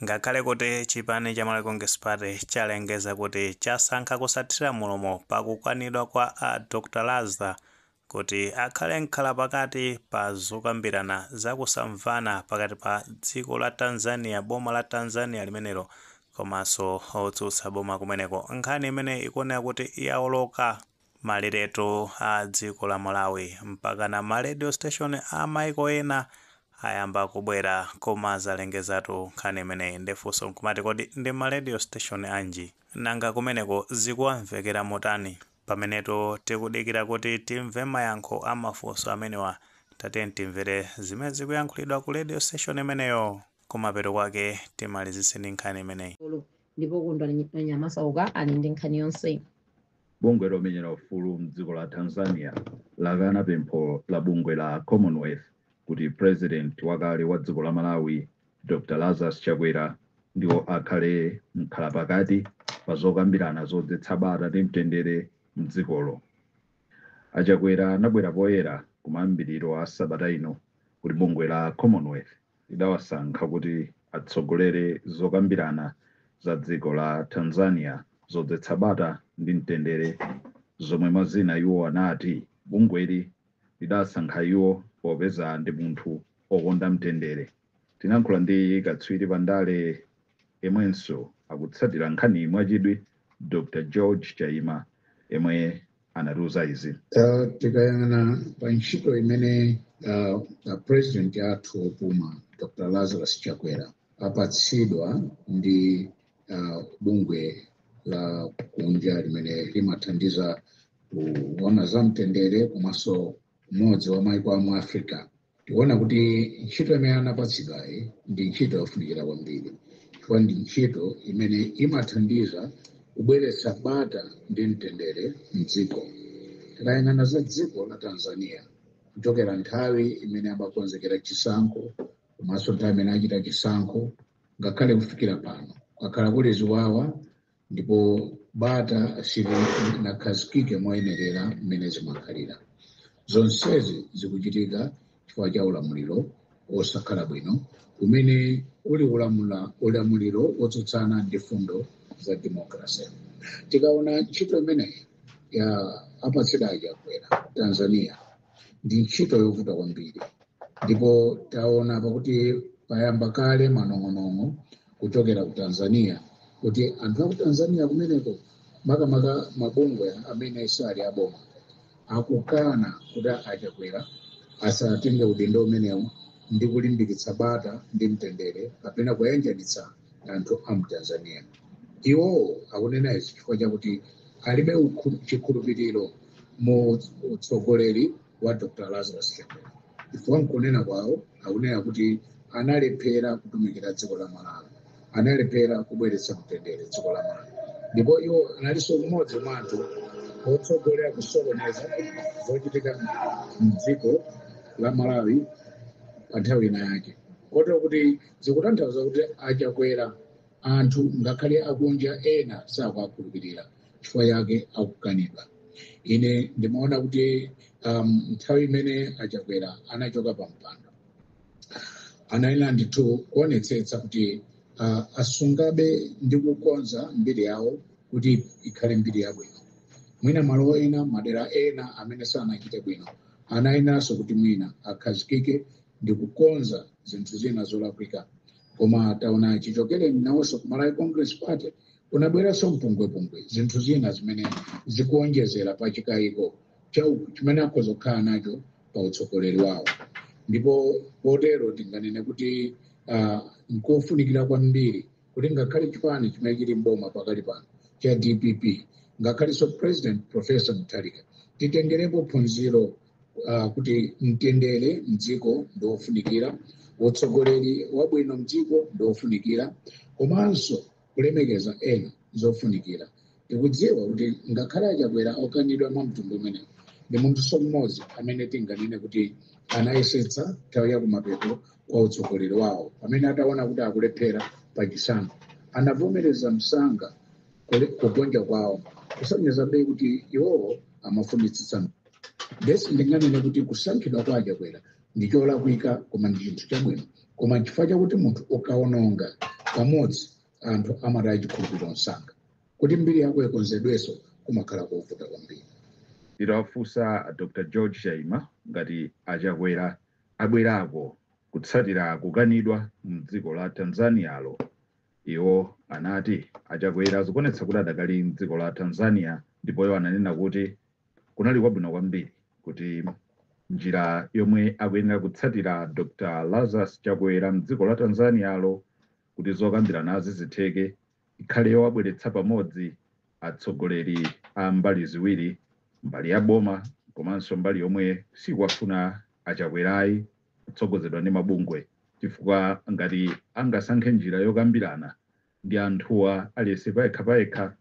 Ngakhale kuti chipani cha Malawi Congress Party chalengeza kuti chasankha kusathira mulomo pakukanidwa kwa a Dr Laza kuti akhale mkhala pakati pa zokambirana zakusamvana pakati pa dziko la Tanzania, boma la Tanzania limenelo, komanso otsutsa boma kumeneko, nkhani imene ikuoneka kuti yaoloka maliretu a dziko la Malawi, mpakana ma radio station a maiko ena ayamba kubwera koma zalengezatu nkhani imeneyi. Ndifunso nkumati, kodi ndi ma radio station anji? Nanga kumeneko zikuwamvekera motani? Pamenetu tikudikira kuti timve mayankho a mafunso amenewa, tate timvere zimene zikuyankhulidwa ku radio station imeneyo. Kumapeto kwake timalizitse ndi nkhani imeneyi. Ndipo Kondwa Nyamasauka ali ndi nkhani yonse. Bungwe lomenyera ufulu mdziko la Tanzania lakana pempho la bungwe la Commonwealth kuti President wakale wa dziko la Malawi, Dr Lazarus Chakwera, ndiwo akhale mkhalapakati pa zokambirana zodzetsa bata ndi mtendere mdzikolo. Achakwera anabwera poyera kumayambiriro a sabata ino kuti bungwe la Commonwealth lidawasankha kuti atsogolere zokambirana za dziko la Tanzania zodzetsa bata ndi mtendere, zomwe mwazina iwo anati bungweli lidasankha iwo popeza ndi munthu okonda mtendere. Tinayankhula ndi katswiri pandale yemwenso akutsatira nkhani mwachidwi, Dr George Chaima, yemwe anatiuza izi. Tikayang'ana pa ntchito imene president athu opuma, Dr Lazarus Chakwera, apatsidwa ndi bungwe la kunja limene limathandiza kuona za mtendere komanso umodzi wa maiko a mu Africa, tikuona kuti ntchito imene anapatsidwayi ndi ntchito yofunikira kwambiri, chifukwa ndi ntchito imene imathandiza kubweretsa bata ndi mtendere mdziko. Tikayang'ana za dziko la Tanzania, kuchokera nthawi imene amakonzekera chisankho komanso nthawi imene achita chisankho ngakhale kufikira pano, kwakhala kuli ziwawa ndipo bata silinakhazikike moyenerera mmene zimakhalira. Zonsezi zikuchitika chifukwa cha ulamuliro osakhala bwino umene uli ulamuliro wotsutsana ndi fundo za democracy. Tikaona ntchito imeneyi ya apatsidwa Achakwera Tanzania, ndi ntchito yovuta kwambiri, ndipo taona pakuti payamba kale manong'onong'o kuchokera ku Tanzania kuti anthu aku Tanzania kumeneko, makamaka mabungwe amene sali aboma, akukana kuti Achakwera asatenge udindo umenewu ndi kulimbikitsa bata ndi mtendere kapena kuyanjanitsa anthu a mu Tanzania. Iwowo akunena izi chifukwa chakuti alibe chikhulupiriro mu utsogoleri wa Dr Lazarus Chakwera, chifukwa nkunena kwawo akunena kuti analephera kutumikira dziko la Malawi, analephera kubweretsa mtendere dziko la Malawi, ndipo iwo analinso mmodzi mwa anthu otsogolera kusokoneza zochitika mdziko la Malawi pa nthawi ina yake. Kotero kuti zikutanthauza kuti Achakwera anthu ngakhale akunja ena sakuakhulupirira, chifukwa yake akukanidwa. Ine ndimaona kuti nthawi imene Achakwera anachoka pa mpando, anayenera ndithu kuonetsetsa kuti asungabe ndi kukonza mbiri yawo kuti ikhale mbiri yabwino. Mwina malo ena, madera ena amene sanachite bwino, anayeneranso kuti mwina akhazikike ndi kukonza zinthu zina zolakwika. Koma taona chichokere nawonso ku Malawi Congress Party kunabweranso mpungwepungwe, zinthu zina zimene zikuonjezera pa chikayiko chimene akhoza kukhala nacho pa utsogoleri wawo. Ndipo potero tinganene kuti nkofunikira kwambiri kuti ngakhale chipani chimene chili mboma pakali pano cha DPP, ngakhalenso President Professor Mutharika, titengerepo phunziro kuti mtendere mdziko ndiofunikira, utsogoleri wabwino mdziko ndiofunikira, komanso kulemekeza ena zofunikira. Tikudziwa kuti ngakhale Achakwera okanidwa mwa mtundu umenewu, ndi munthu mmodzi amene tinganene kuti anayesetsa nthawi ya kumapeto kwa utsogoleri wawo, pamene ataona kuti akulephera pa chisankho, anavomereza msanga kugonja kwawo, kusonyezabe kuti iwowo amafunitsitsa. Ndesi ndinganene kuti kusankhidwa kwa Achakwera ndi cholakwika, koma ndi chinthu chabwino, koma chifukwa chakuti munthu ukaononga Pamodzi anthu amataya chikhulupiriro msanga. Kuti mbiri yako ikonzedwenso kumakhala kovuta kwambiri. Titawafunsa Dr George Chaima ngati aChakwera abwerako kutsatira kukanidwa mdziko la Tanzanialo, iwo anati aChakwera zikuonetsa kuti adakali mdziko la Tanzania, ndipo iwo ananena kuti kunali kwabwino kwambiri kuti njira yomwe akuyenera kutsatira Dr Lazarus Chakwera mdziko la Tanzanialo kuti zokambiranazi zitheke ikhale yowabweretsa pamodzi atsogoleri a mbali ziwiri, mbali ya boma komanso mbali yomwe sikuwafuna aChakwerayi, kutsogozedwa ndi mabungwe, chifukwa ngati angasankhe njira yokambirana ndi anthuwa aliyense payekha payekha,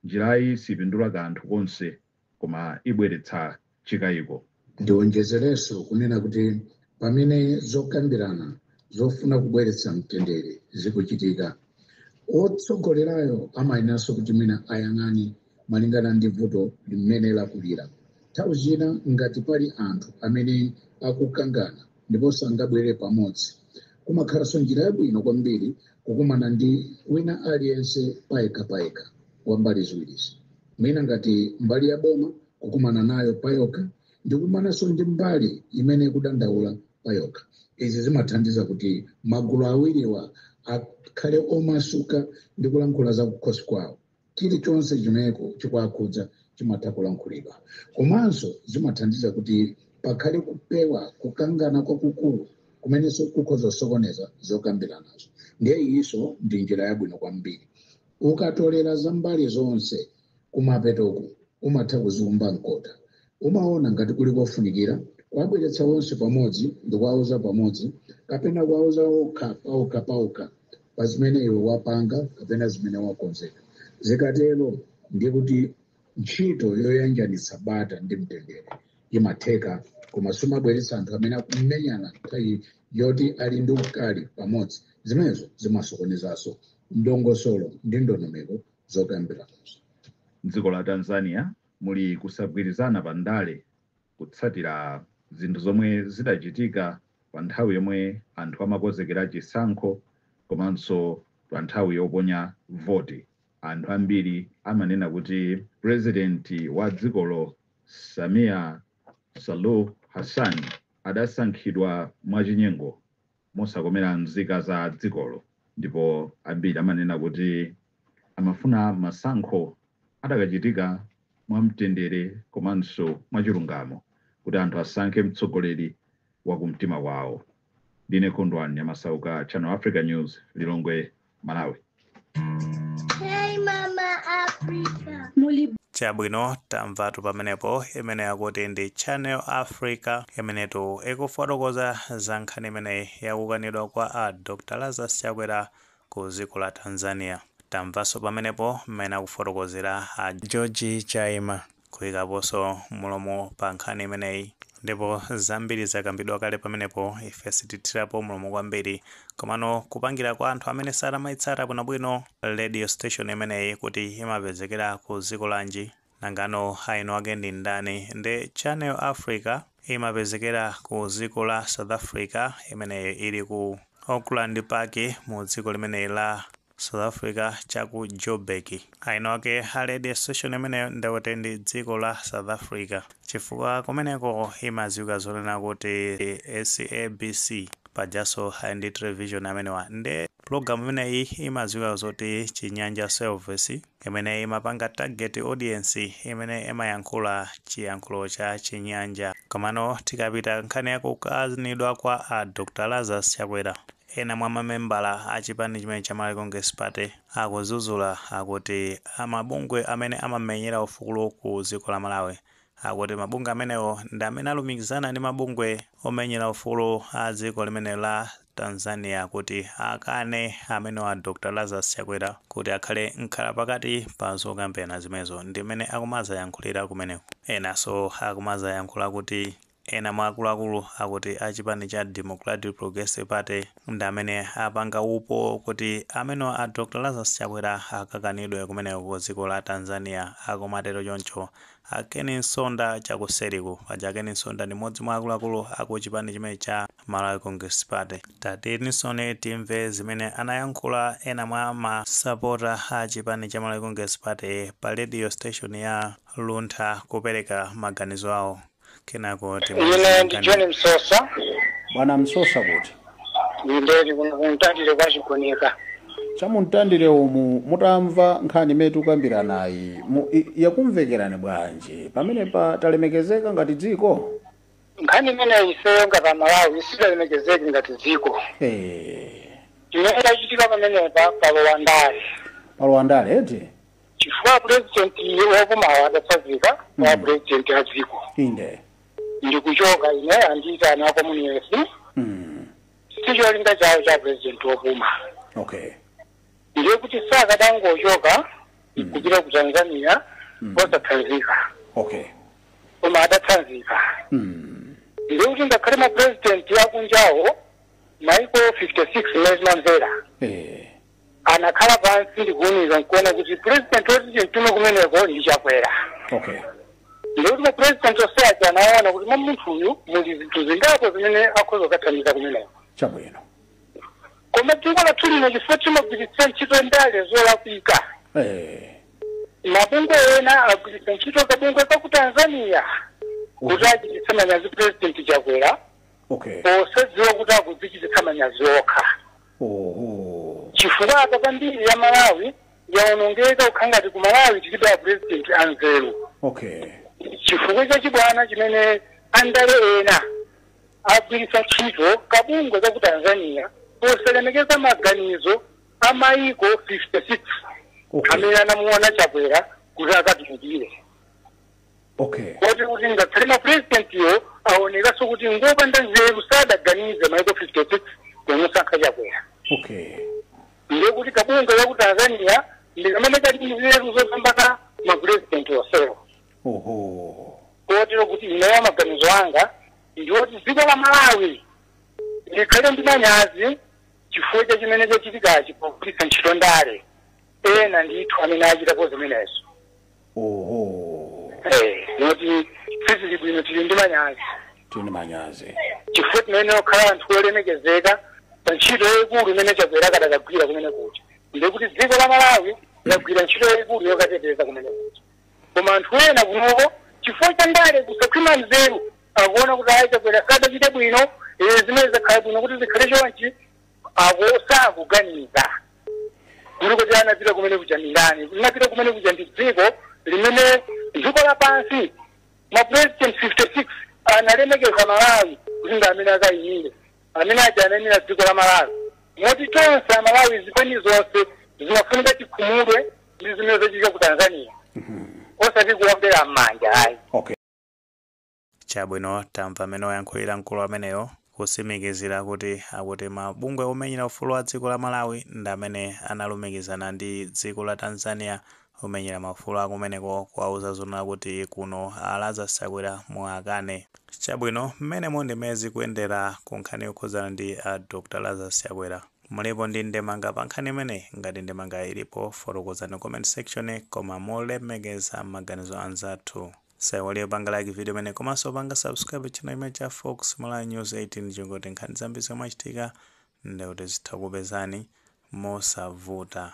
njirayi sipindula kanthu konse koma ibweretsa chikayiko. Ndiwonjezerenso kunena kuti pamene zokambirana zofuna kubweretsa mtendere zikuchitika, otsogolerayo amayeneranso kuti mwina ayang'ane malingana ndi vuto limene lakulira. Nthawi zina ngati pali anthu amene akukangana ndipo sangabwere pamodzi, kumakhalanso njira yabwino kwambiri kukumana ndi wina aliyense payekha payekha wa mbali ziwirizi. Mwina ngati mbali ya boma kukumana nayo payokha, ndi kukumananso ndi mbali imene ikudandaula payokha. Izi zimathandiza kuti magulu awiriwa akhale omasuka ndi kulankhula za kukhosi kwawo. Chilichonse chimene chikuwakhudza chimatha kulankhulidwa. Komanso zimathandiza kuti pakhale kupewa kukangana kwakukulu kumenenso kukhoza kusokoneza zokambiranazo. Ndiye iyinso ndi njira yabwino kwambiri. Ukatolera za mbali zonse, kumapetoku umatha kuziumba mkota. Umaona ngati kuli kofunikira kuwabweretsa onse pamodzi ndi kuwauza pamodzi, kapena kuwauza okha paokha paokha pa zimene iwe wapanga kapena zimene wakonzeka. Zikatero ndiye kuti ntchito yoyanjanitsa bata ndi mtendere imatheka, koma sumabweretsa anthu amene akumenyana nthawi yoti ali ndi ukali pamodzi. Zimenezo zimasokonezanso ndongosolo ndi ndondomeko zokambiranazo. Mdziko la Tanzania muli kusagwirizana pa ndale kutsatira zinthu zomwe zidachitika pa nthawi yomwe anthu amakonzekera chisankho komanso pa nthawi yoponya voti. Anthu ambiri amanena kuti purezidenti wa dzikolo Samia Suluhu Hassan adasankhidwa mwachinyengo mosakomera nzika za dzikolo, ndipo ambiri amanena kuti amafuna masankho adakachitika mwamtendere komanso mwachilungamo kuti anthu asankhe mtsogoleri wa kumtima kwawo. Ndine Kondwani Nyamasauka, Channel Africa News, Lilongwe, Malawi. Hey, Mama Africa. Muli Chabwino, tamvatu pamenepo imene yakuti ndi Channel Africa imenetu ikufotokoza za nkhani imeneyi yakukanidwa kwa a Dr Lazarus Chakwera ku dziko la Tanzania. Tamvanso pamenepo mmene akufotokozera a George Chaima kuyikaponso mulomo pa nkhani imeneyi, ndipo zambiri zakambidwa kale pamenepo. Ife sitithirapo mulomo kwambiri, komano kupangira kwa anthu amene sanamayitsata bwinobwino radio station imeneyi kuti imapezekera ku dziko lanji, nangano aino ake ndi ndani. Ndi Channel Africa imapezekera ku dziko la South Africa, imeneyi ili ku Auckland Park mu dziko limeneyi la South Africa, chaku Joburg. Aino ake a radio station imeneyo ndikuti ndi dziko la South Africa, chifukwa kumeneko imadziwika zonena kuti SABC, pajaso ali ndi television amenewa. Nde program imeneyi imadziwika zoti Chinyanja Service, imene imapanga target audience imene imayankhula chiyankhulo cha Chinyanja. Komano tikapita nkhani yakukanidwa kwa a Dr Lazarus Chakwera, ena mwa mamembala a chipani chimene cha Malawi Congress Party akudzudzula, akuti amabungwe amene amamenyera ufulu ku dziko la Malawi, akuti mabungwe amenewo ndi amene alumikizana ndi mabungwe omenyera ufulu a dziko limene la Tanzania kuti akane amenewa Dr Lazarus Chakwera kuti akhale mkhala pakati pa zokambirana zimenezo. Ndi mmene akumazayankhulira kumeneko. Enanso akumazayankhula kuti Ena mwa akuluakulu akuti a chipani cha Democratic Progressive Party ndi amene apanga upo kuti amene a Dr Lazarus Chakwera akakanidwe kumeneko ku dziko la Tanzania. Akumatero choncho a Ken Msonda chakuseriku. Paja Ken Msonda ndi mmodzi mwa akuluakulu aku chipani chimene cha Malawi Congress Party. Tatiyinisoni timve zimene anayankhula ena mwa masapota a chipani cha Malawi Congress Party pa radio station ya Luntha kupereka maganizo awo, kenako Ine ndi John Msosa. Bwana Msosa, kuti? Ndeli kuno kuMtandire kwa Chigoneka. ChamuMtandire umu, mutamva nkhani imene tikukambiranayi, yakumvekerani bwanji? Pamene pa talemekezeka ngati dziko? Nkhani imeneyi, ifeyo ngati Amalawi sitalemekezeki ngati dziko. Chimene chachitika pamenepa, palowa ndale. Palowa ndale, eti? Chifukwa president wopumawo adatsanzika wa president a dziko. Ndikuchoka ine andiyitana a Commonwealth, sicholinga chawo cha president wopuma. Ndiye kuti sakadangochoka kupita ku Tanzania osatsanzika, koma adatsanzika. Ndiye kuti ngakhale ma president akunjawo, maiko 56 imene zimamvera, anakhala pansi ndikuwunika nkuona kuti president woti timtume kumeneko ndi Chakwera. Ndiye kuti ma president onse anaona kuti mwa munthu uyu muli zinthu zingapo zimene akhoza kukathandiza kumeneko. Koma dziko lathu lino, chifukwa timagwiritsa ntchito ndale zolakwika, mabungwe ena agwiritsa ntchito kabungwe ka ku Tanzania kuti achititse manyazi President Chakwera, posadziwa kuti akudzichititsa manyazi okha. Chifukwa apa pambiri ya Malawi yaonongeka, kukhala ngati ku Malawi tilibe a president anzeru, chifukwa chachibwana chimene andale ena agwiritsa ntchito kabungwe ka ku Tanzania posalemekeza maganizo a maiko 56 amene anamuona Chakwera kuti akatumikire. Koti kuti ngakhale ma presidentiyo aonekanso kuti ngopanda nzeru, sadaganize maiko 56 kumusankha Chakwera. Ndiye kuti kabungwe ka ku Tanzania ndi kamene kali nzeru zopambana ma president onsewo. Kotero kuti ineyo maganizo anga ndiwoti dziko la Malawi likhale ndi manyazi chifukwa cha chimene chachitikachi, pogwiritsa ntchito ndale ena ndithu amene achitapo zimenezo. Noti sizili bwino, tili ndi manyazi. Tili ndi manyazi. Chifukwa timene okhala anthu olemekezeka pa ntchito yayikulu imene Chakwera kadakagwira kumene kuja, ndikuti dziko la Malawi lagwira ntchito yayikulu yokateteza kumene kuja, koma anthu ena kunoko chifukwa cha ndale, kusakhwima nzeru, akuona kuti ayi, Chakwera sadachite bwino, zimene zakhala bwino kuti zikhale chonchi. Ako sakuganiza kuti anapita kumene kuja ndi ndani. Linapita kumene kuja ndi dziko limene dziko lapansi ma president 56 analemekeza Malawi kuti ndi amene akayimire, amene aja anayimira dziko la Malawi, moti tonse Amalawi, zipani zonse, zimafunika tikhumudwe ndi zimene zachitika ku Tanzania, osati kuwombera m'manja, ayi. Chabwino, tamva amene wayankhulira mkulu ameneyo, kutsimikizira kuti akuti mabungwe omenyera ufulu wa dziko la Malawi ndi amene analumikizana ndi dziko la Tanzania omenyera maufulu akumeneko, kuwauza zonena kuti kuno a Lazarus Chakwera muakane. Chabwino, mmenemo ndimene zikuyendera ku nkhani yokhudzana ndi a Dr Lazarus Chakwera. Mulipo ndi ndemanga pa nkhani imeneyi? Ngati ndemanga ilipo, fotokozani comment section, koma molemekeza maganizo anzathu. Saiwaliyo panga like video imene, komanso panga subscribe channel imene cha Fox Malawi News 18, chingoti nkhani zambiri zomwe achitika ndikuti zitha kupezani mosavuta.